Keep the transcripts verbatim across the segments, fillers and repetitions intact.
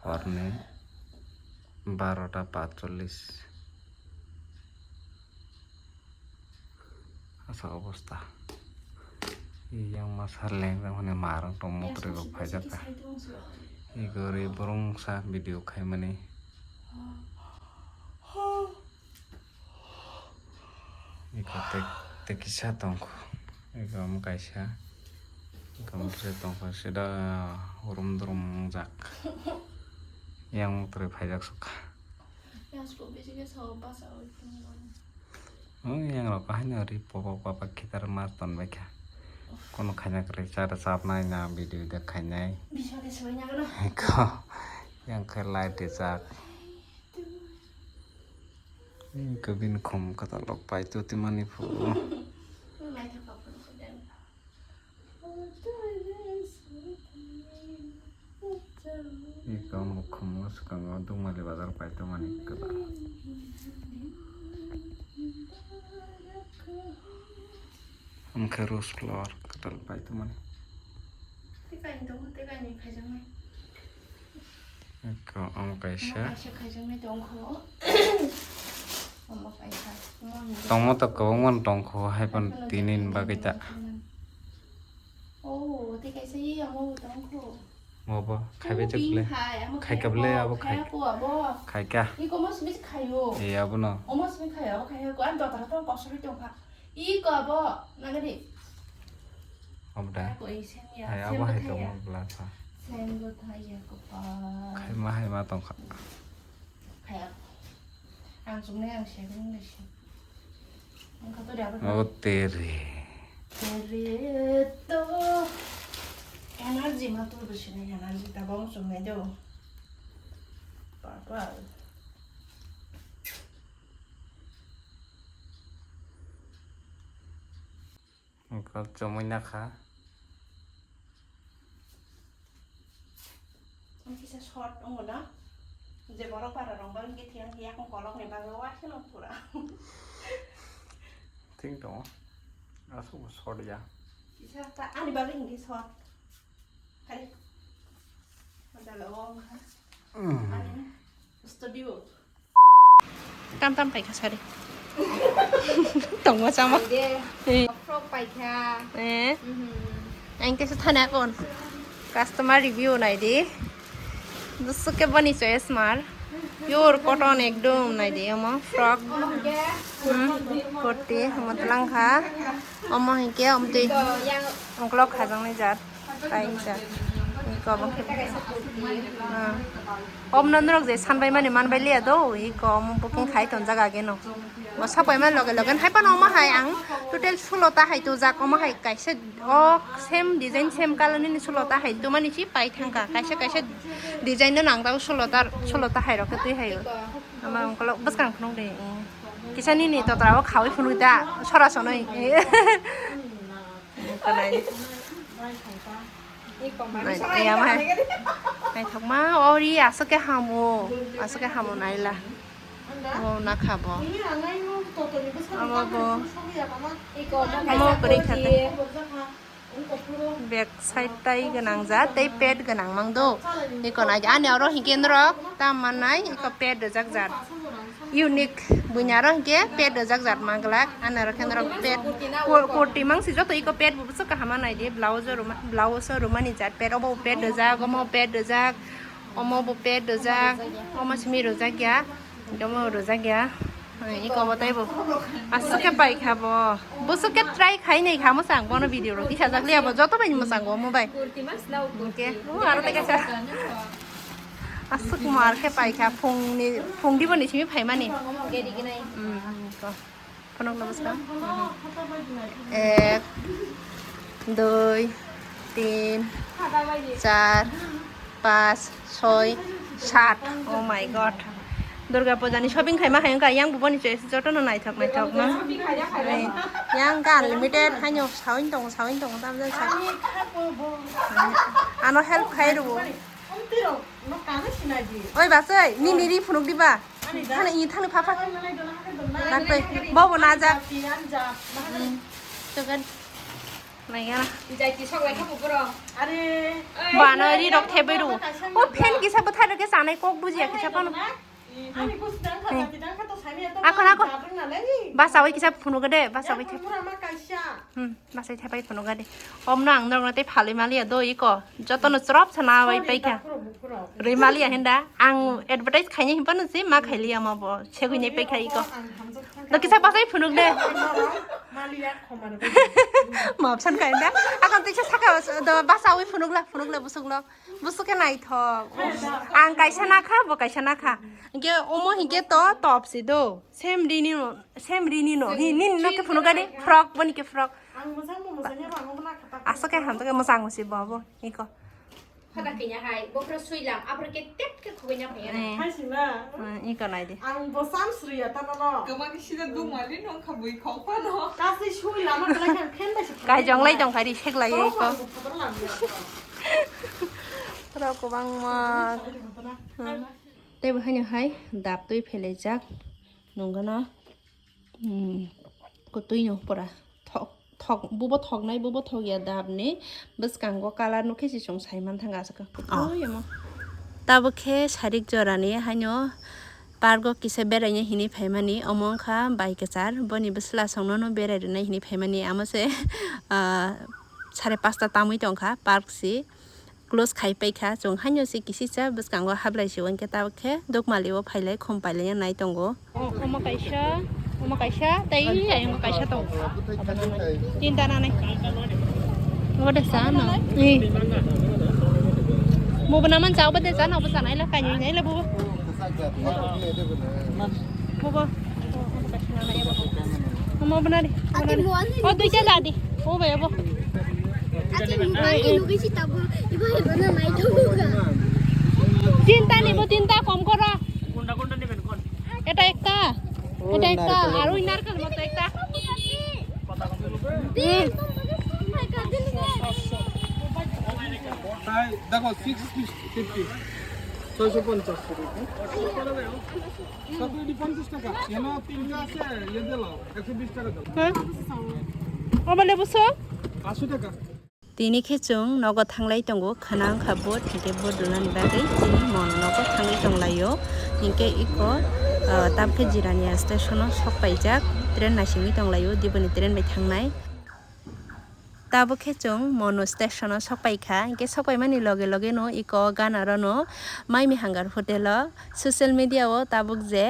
Horni barota patchollis. Asa obosta. Yang masa lengjak mani marang tong motri rok phaijak ka. Igori borong sa video khaimani. Iko tek tek kisa tongkho. Iko omo kaisa. Iko omo kisa tongkho sida hurum durum wngjak. Yang motri phaijak sukha. Yang rok haino ri popo papa khitar ma tonbaikha. Kono khaina kwrwi cha rwchapnai na video de khainai. Ko yang khe light rijak. Ko bini khum kwtal rok pai tutimani phu. Iko mukhum o swkango Dugmali bazar paito mani kwtal. Hwnkhe rose flower kwtal paito mani. Iko omo kaisa. Tongmo to kwbangma tongkho hai phano tini ni bagwi ta. Oh, tei kaisa ye amo bo tong kho. Mo bo, khai bai chuk le. Khai kha bwle abo khai. Khai ko abo. Khai kha. I ko mo simi khai o. E abo no. Omo simi khai o, khai ko an dotara to kosor tong kha. I ko abo, nagari. Obo da. Ko i sem ya. Hai abo hai tong bla kha. Sem go thai ya ko pa. Khai ma hai ma tong kha. Khai abo. Ang sung ne ang sem ne sem. O tere. Tere to energy ma tu bisi ni energy ta bong sung nai do. Papa. Engkol chomoi nakha. Ang kisa short wngo na. Je borok para rong bang khe thiyang yakung kolok ni bagwi wa kheno pura. Thing tongo. Asuk short ya. Kisa ta ani bagwi hingke short. Hai. Ada lo wong ha. Ani studio. Tam tam paikha sari. Tongma chama. Ide. Eh. Frog paikha. Eh. Mhm. Ang kisa thana kon. Customer review nai di. Dusuke bani choice mar. Pure cotton ekdom nai di omo frog. Omo hingke. Hmm. Kurti omo tlang kha. Omo hingke omo twi. Ito yang ongklok khajang nai jat. Kaisa. Iko bo khe. Ah. Om no norok je sanbai mani manbai liya do, iko omo booking khai ton jaga geno. Bo sapai man loge loge hai pano omo hai ang total sulo ta hai tujak, omo hai kaisa o same design same color nini sulo ta hai tumani si pai thangka. Kaisa kaisa design no nang tao sulo ta, sulo ta hai rok khe twi hai o. Ama ongkolok bwskang phunuk de. Kisa nini totra o khawi phunuk da sora sonoi. Nai, ya, ma hai. Naithokma, ori aswk khe hamo, aswk khe hamo naila. O nakha bo. Abo bo. Amo kwrwi kha tei. Back side tai gwnang jat tei pet gwnang mang do. Iko nai ani oro hinkhe norok tam mannai iko pet rijak jat. Unique buini aro hinkhe pet rijak jat ma glak. Ani aro khe norok pet kur-, kurti mang si joto iko pet bo bwswk kaham ma nai di. Blouse o rwma-, blouse o rwmani jat pet obo pet rijak, omo pet rijak, omo bo pet rijak, omo simi rijak ya, omo rijak ya. Iko bo tei bo aswk khe pai kha bo. Bwswk khe try khai nai kha mwsang bono video rok tisa jak liya bo joto bai mwsang bo omo bai. Kurti mang sla o kurti. Hinkhe o aro tei kaisa. Aswk mar khe paikha phungni, phung diboni simi phaimani. Gedi gnai. Hmm, ko. Phunuk no bwskang. Ek, dui, tin, char, panch, soi, sat. Oh my God. Durga Puja ni shopping khaima hai wngkha, yang buboni choice joto no naithok naithok no. Yang ka unlimited haino sawi tongo, sawi tongo, tamjani sa. Ano help khai rwo. Oi basai, nini ri phunuk diba? Thani i thani pha pha. Nakoi, bobo najak. Hmm. Chokan. Naigana. Bano ri rok thebai rwo. O fan kisa bwthar Khe sanai kok bujiya kisa phano. Akon, akon. Basawi kisa phunugo de, basawi the. Hmm, basai thepai phunugo de. Omno ang norok tei phalwi maliya do iko. Jotono chwrap sana bai paikha. Rwi maliya hinda. Ang advertise khaini hinphano se ma khailiya ma bo. Segwi nai paikha iko. Do kisa basai phunuk de. Mapsan kha hinda. Akon tei sa saka do basawi phunukla, phunukla busuklo. Busuk khe naithok. Ang kaisa nakha, bo kaisa nakha. Hinkhe omo hinkhe to top si do. Same rini no, same rini no. Hi, nin no khe phunukani frock, boni khe frock. Ang mwchang bo mwchang ya, ang bo nakha ta. Aswk khe hamjak khe mwchang si bo bo. Iko. Khoda kanya hai, bokra suilam, abro khe tep khe khogoi na phaya. Eh. Hai si na. Eh, iko nai di. Ang bo sam sriya ta no no. Kwmani sida dungmali nong kha bui khok phano. Kasi suilam, ang khlai khe phen bai se. Kai jonglai tong khai ri, sek lai iko. Rok kwbangma. Hmm. Tei bo haino hai dap twi phelaijak nungano, hmm, kwtwino pura thok, thok, bubo thoknai, bubo thokya dapni bwskango colour nukhe se chwng sai manthang aswk kwtwino. Tabuk khe sarik jorani haino park o kisa beraina hinwi phaimani, omo wngkha bai kwchar, boni bwsla songnono berai rwnai hinwi phaimani, amo se, ah, sare pasta tamwi tongkha park si. Close khai paikha, chwng haino se kisisa bwskango hablai se, hwnkhe tabuk khe Dukmali o phailai khum pailai nai tongo. O-, omo kaisa, omo kaisa, tei ayang kaisa tongo. Tinta nanai. Obo de sa no. Eh. Bo bo naman sa, obo de sa no, obo sa nai la, kainwi nai la bo. Bo bo. Omo bana di. Ati muani. Oh, duita da di. Oh, bai bo. Ati muani nugi si tabu. Iba iba na mai tabu ga. Tinta nibo, tinta kom koro. এটা একটা, এটা একটা, আর ওই নারকেল মতো একটা। তাই দেখো, সিক্স ফিফটি, ছয়শো পঞ্চাশ। চকলেটি পঞ্চাশ টাকা। এখানে তিনটা আছে, ইয়ে দিলাও, একশো বিশ টাকা দাও। হ্যাঁ। Obo lebu sok? আশি টাকা। Tini khe chwng nogo thanglai tongo, khwna wngkha vote, hinkhe vote rwnani bagwi chini mon nogo thangwi tonglaio. Hinkhe iko, ah, tabukhe Jirania station o sok paijak, train naisingwi tonglaio, Diboni train bai thangnai. Tabuk khe chwng Monu station o sok paikha, hinkhe sok paimani loge loge no iko Ganaro no Maimi Hangar hotel o social media o tabuk je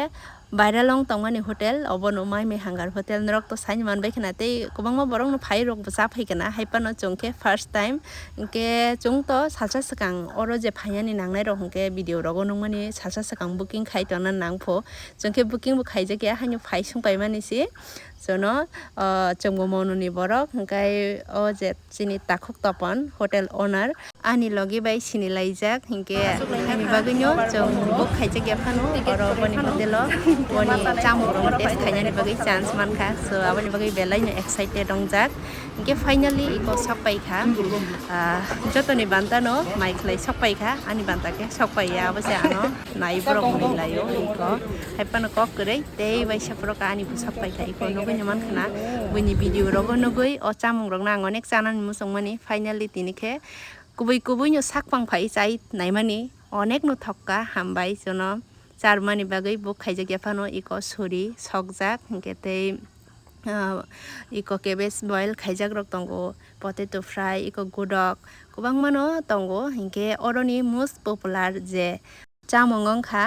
viral wng tongmani hotel, obo no Maimi Hangar hotel, norok to saini manbai khwna tei kwbangma borok no phai rok bo cha phai khwna, hai phano chwng khe first time, hinkhe chwng to salsa swkang oro je phainani nangnai rok hinkhe video rogo nukmani salsa swkang booking khai tongna nang pho, chwng khe booking bo khaijak ya, haino phai sung paimani se. Jono, ah, chwngbo Monuni borok, hwnkhe o je chini takhuk topon hotel owner ani logi bai sinilaijak, hinkhe ani bagwino chwng book khaijak ya phano, oro boni hotel o boni chamung rok test khainani bagwi chance mankha, so aboni bagwi belaino excited wngjak. Hinkhe finally iko sok paikha, ah, jotoni bantano mai khlai sok paikha, ani banta khe sok paiya, abo se ano nai borok hinlaio iko, hai phano kok kwrwi. Tei waisa borok ani bwsak paikha, iko nugui no mankha na, buini video rogo nugui o chamung rokno ang onek chanani muchung mani. Finally tini khe kubui kubui no sak pang phai chai naimani, onek no thokka, hambai jono charmani bagwi book khaijak ya phano iko suri sokjak, hinkhe tei, ah, iko cabbage boil khaijak rok tongo, potato fry, iko gudok kwbangma no tongo, hinkhe oroni most popular je chamung wngkha,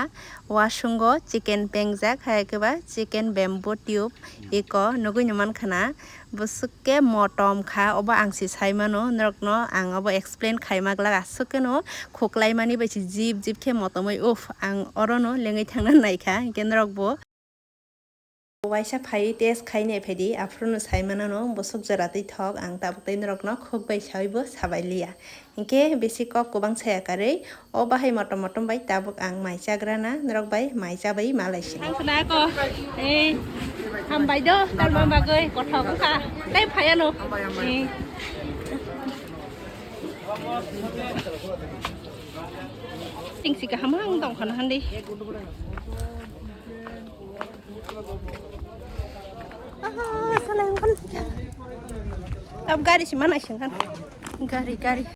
wasungo chicken pengjak, hai khe ba chicken bamboo tube, iko nugui no mankha na, bwswk khe motom kha, obo ang se sai mano, norok no ang obo explain khai ma glak, aswk khe no khuklai mani bai se jip jip khe motomoi, uff, ang oro no lengui thangna nai kha, hinkhe norok bo. Waisa phai test khai nai phai di, aphuru no sai mano no bwswk jora twi thok, ang tabuk tei norok no khuk bai saui bo sabai liya. Hinkhe bisi kok kwbang saya karwi o bahai motom motom bai tabuk ang mai chagra na, norok bai mai chabai malai sini. Ang khna ko, eh, hambai do, talma bagwi kothok wngkha, tei phaya no. Eh. Ting si kaham ang tong khana handi. Aha, salai wngkha. Ab gari si mana sing kan. Gari, gari.